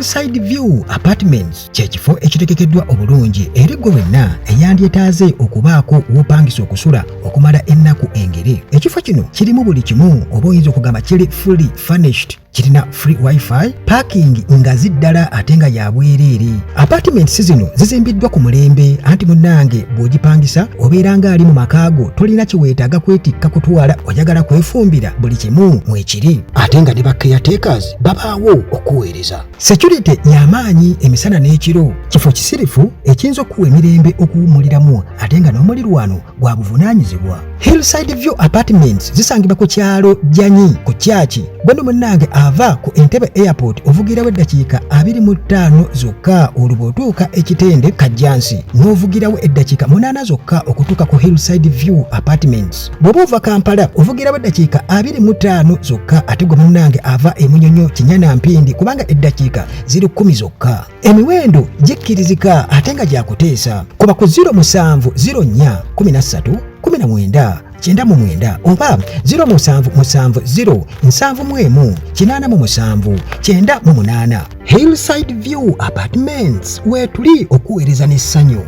Hillside View Apartments kye kifo ekitegekeddwa obulungi eri ggwe wenna eyandyetaaze okubaako w'opangisa okusula okumala ennaku engere. Ekifo kino kirimu buli kimu oba oyinza okugamba kiri fully furnished. Kirina free wifi, parking ngazi ddala ate nga ya bwereere. Apartments zino zizimbiddwa ku mulembe anti munnange bw'ogipangisa obeera ng'ali mu maka go, tolina kye weetaaga kwetikka kutwala, oyagala kwefumbira buli kimu mwekiri ate nga ne ba caretakers babaawo okuweereza. Security y'amaanyi emisana n'ekiro. Kifo kisirifu ekiyinza okukuwa emirembe okuwummuliramu ate nga n'omulirwano gwa buvunaanyizibwa. Hillside View Apartments zisangibwa ku kyalo Jjanyi ku Kyaki. Gweno munnange ava ku Entebbe Airport ovugirawo eddakiika 25 zokka, olwo bw'otuuka e Kitende Kajjansi n'ovugirawo eddakiika 8 zokka okutuuka ku Hillside View Apartments. Bw'oba ova Kampala ovugirawo eddakiika 25 zokka, ate gwe munnange ava e Munyonyo Kinyana Mpindi kubanga eddakiika ziri 10 zokka. Emiwendo gikkirizika ate nga gyakuteesa. Kuba ku 07 04 13 19 99 oba 0770 71 87 98. Hillside View Apartments weetuli okuweereza n'essanyu.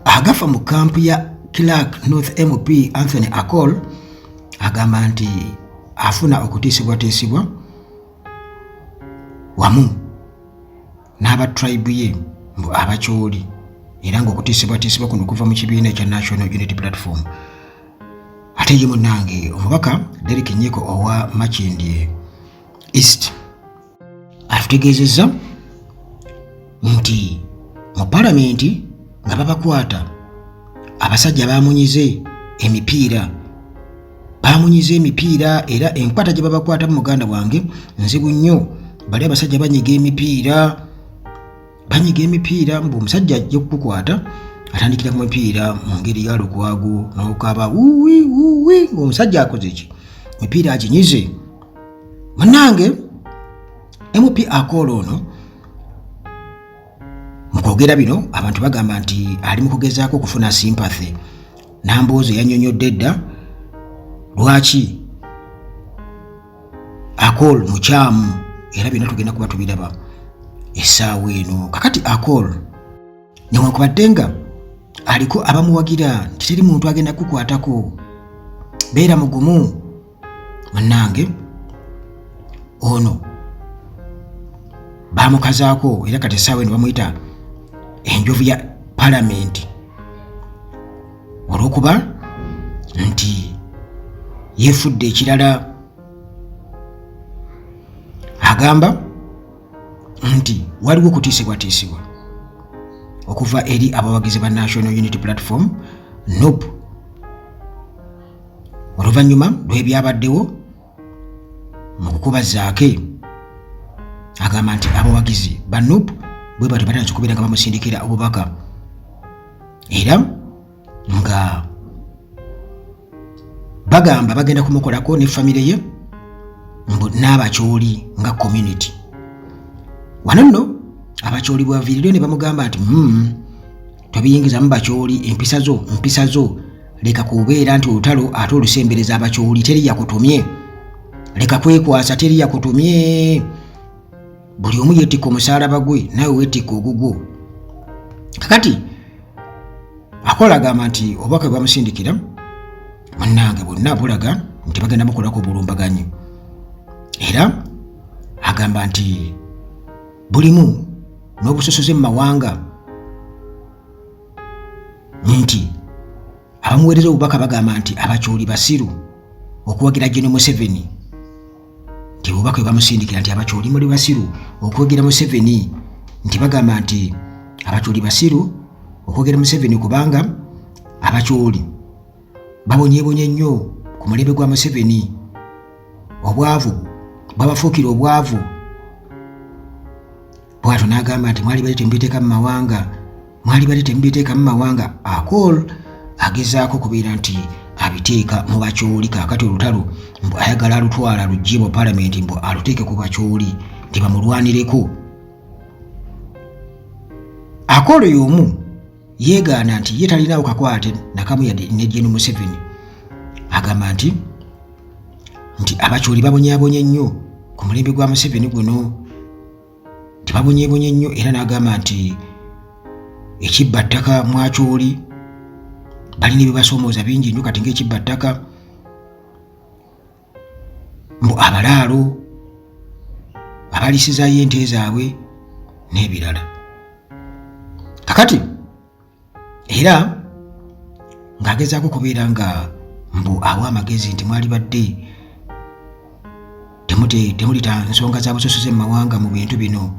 Agafa mu kampu ya Kilak North MP Anthony Akol agamba nti afuna okutiisibwatiisibwa wamu n'aba tribe ye mbu Abakyoli, era ng'okutiisibwatiisibwa kuno kuva mu kibiina ekya National Unity Platform. Ate ye munnange omubaka Derrick Nyeko owa Makindye East atutegeezezza nti mu palamenti nga babakwata abasajja bamunyize emipiira, bamunyize emipiira, era enkwata gye babakwatamu muganda wange nzibu nnyo. Bali abasajja banyiga emipiira, banyiga emipiira, mbu omusajja ajja okukukwata atandikira ku mipiira mu ngeri ya Lukwago n'okaba wuwi wuwi ng'omusajja akoze ki, mipiira aginyize. Munnange MP Akol ono mu kwogera bino abantu bagamba nti ali mu kugezaako okufuna sympathy. Nambooze yannyonnyodde dda lwaki Akol mukyamu, era byonna tugenda kuba tubiraba essaawa eno. Kakati Akol newankubadde nga aliko abamuwagira nti teri muntu agenda kukwatako, beera mugumu munnange, ono bamukazaako era kati essaawa eno bamuyita enjovu ya palamenti olw'okuba nti yeefudde ekirala. Agamba nti waliwo okutiisibwatiisibwa okuva eri abawagizi ba National Unity Platform NUP oluvannyuma lw'ebyabaddewo mu kukuba Zaake. Agamba nti abawagizi ba NUP bwe batyo batandise okubeera nga bamusindikira obubaka era nga bagamba bagenda kumukolako ne famire ye mbu n'Abakyoli nga community. Wano nno Abakyoli bwaviiridde ne bamugamba nti tobiyingizamu Bakyoli, empisa zo mpisa zo, leka kubeera nti olutalo ate olusembereza Abakyoli, teri yakutumye, leka kwekwasa, teri yakutumye, buli omu yeetikka omusaalaba gwe nawe weetikka ogugwo. Kakati Akola agamba nti obubaka bwe bamusindikira munnange bwonna bulaga nti bagenda mukolako obulumbaganyi, era agamba nti bulimu n'obusosoze mu mawanga, nti abamuweereza obubaka bagamba nti Abakyoli basiru okuwagira General Museveni, nti obubaka bwe bamusindikira nti Abakyoli muli basiru okuwagira Museveni, nti bagamba nti Abakyoli basiru okuwagira Museveni kubanga Abakyoli babonyebonye nnyo ku mulembe gwa Museveni, obwavu bwabafuukira obwavu. Bw'atyo n'agamba nti mwali bali temubiteeka mu mawanga, mwali bali temubiteeka mu mawanga. Akol agezaako okubeera nti abiteeka mu Bakyoli. Kaakati olutalo mbu ayagala alutwala alugye mu palamenti mbu aluteeke ku Bakyoli nti bamulwanireko. Akol y'omu yeegaana nti ye talinawo kakwate nakamu yadde ne Gen Museveni. Agamba nti Abakyoli babonyaabonye nnyo Ku mulembe gwa Museveni guno tebabonyebonye nnyo, era n'agamba nti ekibba ttaka mwakyoli balina ebibasoomooza bingi nnyo kati ng'ekibba ttaka, mbu abalaalo abalisizaayo ente zaabwe n'ebirala. Kakati era ng'agezaako okubeera nga mbu awa amagezi nti mwalibadde temulita nsonga za busosoze mu mawanga mu bintu bino,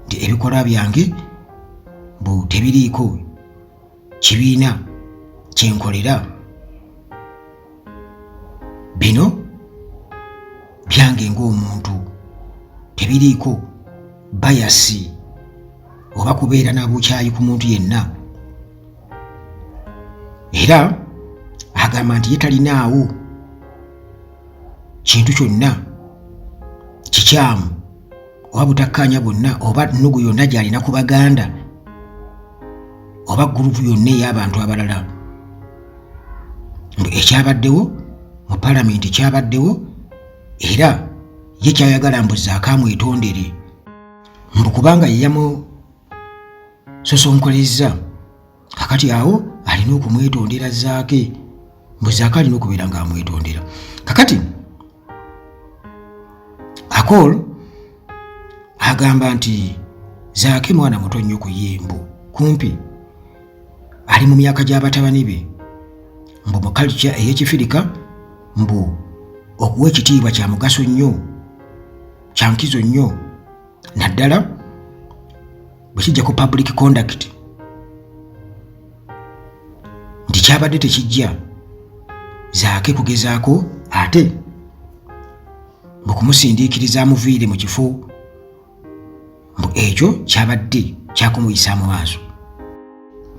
nti ebikolwa byange mbu tebiriiko kibiina kyenkolera, bino byange ng'omuntu, tebiriiko bayasi oba kubeera na bukyayi ku muntu yenna. Era agamba nti ye talinaawo kintu kyonna kikyamu oba butakkaanya bwonna oba nnugu yonna gy'alina ku Baganda oba gurupu yonna ey'abantu abalala, mbu ekyabaddewo mu palamenti kyabaddewo, era ye kyayagala mbu Zaake amwetondere, mbu kubanga ye yamusosonkolezza. Kakati awo alina okumwetondera Zaake, mbu Zaake alina okubeera ng'amwetondera. Kakati Akol agamba nti Zaake mwana muto nnyo ku ye, mbu kumpi ali mu myaka gy'abatabani be, mbu mu culture ey'Ekifirika mbu okuwa ekitiibwa kya mugaso nnyo, kya nkizo nnyo, naddala bwe kijja ku public conduct, nti kyabadde tekijja Zaake kugezaako ate mbu kumusindiikiriza amuviire mu kifo, mbu ekyo kyabadde kyakumuyisa mu maaso.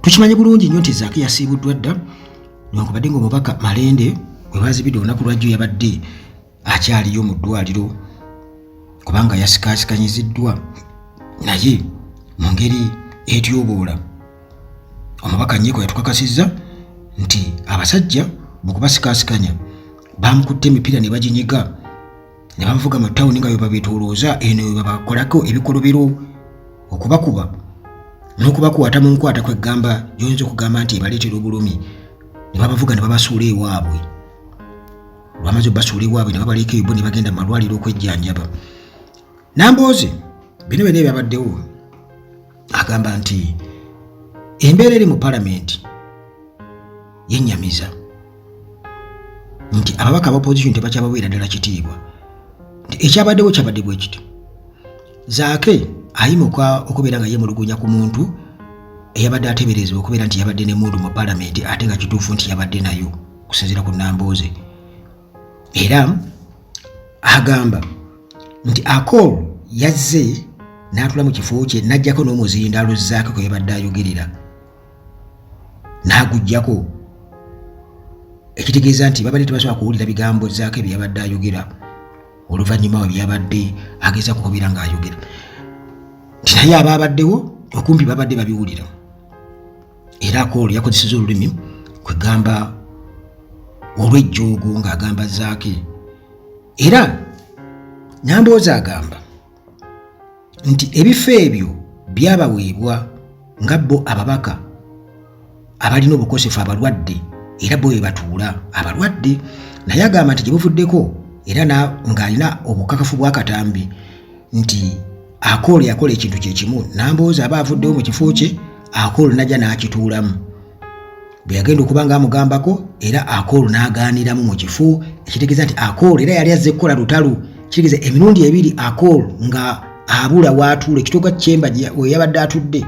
Tukimanyi bulungi nnyo nti Zaake yasiibuddwa dda, newankubadde ng'omubaka Malende we baazibidde olunaku lwajjo yabadde akyaliyo mu ddwaliro kubanga yasikasikanyiziddwa naye mu ngeri etyoboola. Omubaka Nyiko yatukakasizza nti abasajja mu kubasikasikanya bamukutte emipiira ne baginyiga ne bamuvuga mu tawuni nga bwe babetolooza eno bwe babakolako ebikolobero, okubakuba n'okubakwata mu nkwata kwegamba gy'oyinza okugamba nti ebaleetera obulumi, ne babavuga ne babasuula ewaabwe. Lwamaze obasuula ewaabwe ne babaleka eyo bo ne bagenda mu malwaliro okwejjanjaba. Nambooze bino byonna ebyabaddewo agamba nti embeera eri mu palamenti yennyamiza, nti ababaka aba opposition tebakyabaweera ddala kitiibwa, nti ekyabaddewo kyabadde bwe kiti: Zaake ayimuka okubeera nga yeemulugunya ku muntu eyabadde ateeberezebwa okubeera nti yabadde n'emmundu mu palamenti, ate nga kituufu nti yabadde nayo okusinziira ku Nambooze. Era agamba nti Akol yazze n'atula mu kifo kye n'aggyako n'omuzindaalo Zaake kwe yabadde ayogerera n'aguggyako, ekitegeeza nti babadde tebasobola kuwulira bigambo Zaake bye yabadde ayogera oluvannyuma we byabadde ageza kubeera ng'ayogera, nti naye abaabaddewo okumpi babadde babiwulira. Era Akol yakozeseza olulimi kwegamba olw'ejjoogo ng'agamba Zaake. Era Nambooze agamba nti ebifo ebyo byabaweebwa nga bo ababaka abalina obukosefu, abalwadde, era bo bebatuula abalwadde. Naye agamba nti gye buvuddeko era ng'alina obukakafu bw'akatambi nti Akol yakola ekintu kye kimu, Nambooze aba avuddewo mu kifo kye, Akol najja n'akituulamu. Bwe yagenda okuba ng'amugambako, era Akol n'agaaniramu mu kifo, ekitegeeza nti Akol era yali azze kukola lutalo. Kitegeeza emirundi ebiri Akol nga abula waatuula ekituuka kyemba we yabadde atudde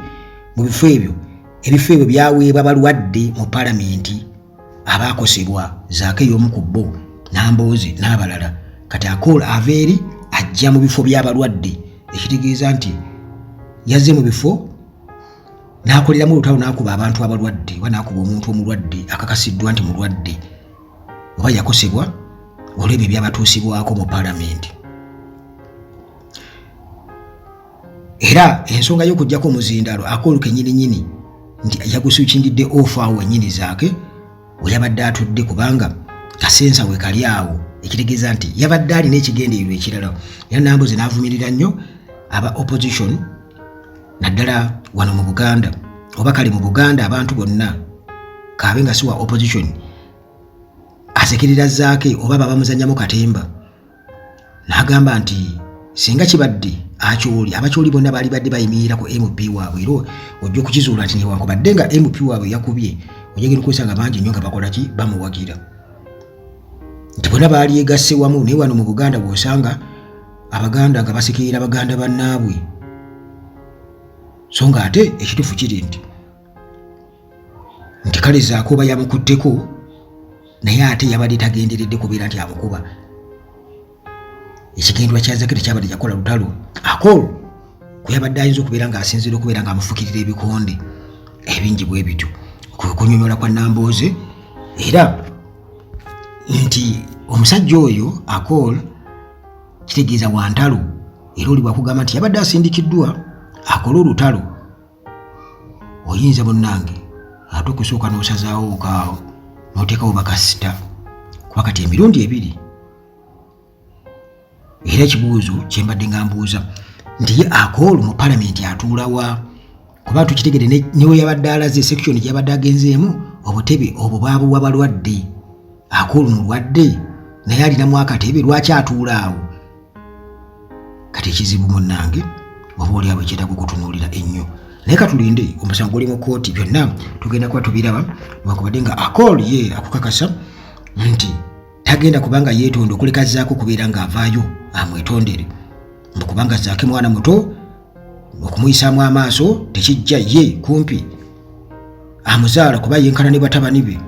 mu bifo ebyo. Ebifo ebyo byaweebwa balwadde mu palamenti abaakosebwa, Zaake y'omu ku bo, Nambooze n'abalala. Kati Akol ava eri ajja mu bifo by'abalwadde, ekitegeeza nti yazze mu bifo n'akoleramu olutalo, n'akuba abantu abalwadde oba n'akuba omuntu omulwadde akakasiddwa nti mulwadde oba yakosebwa olw'ebyo ebyabatuusibwako mu palamenti. Era ensonga y'okuggyako omuzindaalo, Akol kennyini nnyini nti yaguswikingidde off awo wennyini Zaake we yabadde atudde, kubanga kasensa we kali awo. Ekitegeeza nti yabadde alina ekigendererwa ekirala. Era Nambooze n'avumirira nnyo aba opposition, naddala wano mu Buganda, oba kale mu Buganda abantu bonna, kaabe nga si wa opposition, asekerera Zaake oba baba muzannyamu katemba. N'agamba nti singa kibadde Akyoli, Abakyoli bonna baali badde bayimirira ku MP waabwe. Era ojja okukizuula nti newankubadde nga MP waabwe yakubye, ojja genda okwesanga bangi nnyo nga bakola ki, bamuwagira, nti bonna baali egasse wamu. Naye wano mu Buganda bw'osanga Abaganda nga basekerera baganda bannaabwe, so nga ate ekituufu kiri nti kale Zaake oba yamukutteko, naye ate yabadde tagenderedde kubeera nti amukuba. Ekigendwa kya Zaake tekyabadde kyakola lutalo Akol kwe yabadde ayinza okubeera ng'asinziira okubeera ng'amufukirira ebikonde ebingi bwe bityo. Kunyonyola kwa Nambooze era nti omusajja oyo Akol kitegeeza wantalo, era oli bwakugamba nti yabadde asindikiddwa akole olutalo, oyinza munnange ate okusooka n'osazaawo okaawo n'oteekawo bakasita, kuba kati emirundi ebiri. Era ekibuuzo kyembadde nga mbuuza nti ye Akol mu palamenti atuula wa? Kuba tukitegere newe yabadde alaze section gyabadde agenzeemu, obutebe obwo bwabuwa balwadde. Akol mulwadde, naye alinamu akatebe, lwaki atuula awo? Kati ekizibu munnange oba oli awo ekyetaaga okutunuulira ennyo, naye katulinde omusango guli mu kkooti, byonna tugenda kuba tubiraba. Newankubadde nga Akol ye akukakasa nti tagenda kubanga yeetonda okuleka Zaake okubeera ng'avaayo amwetondere, mbu kubanga Zaake mwana muto, okumuyisaamu amaaso tekijja, ye kumpi amuzaala kuba yenkana ne batabani be.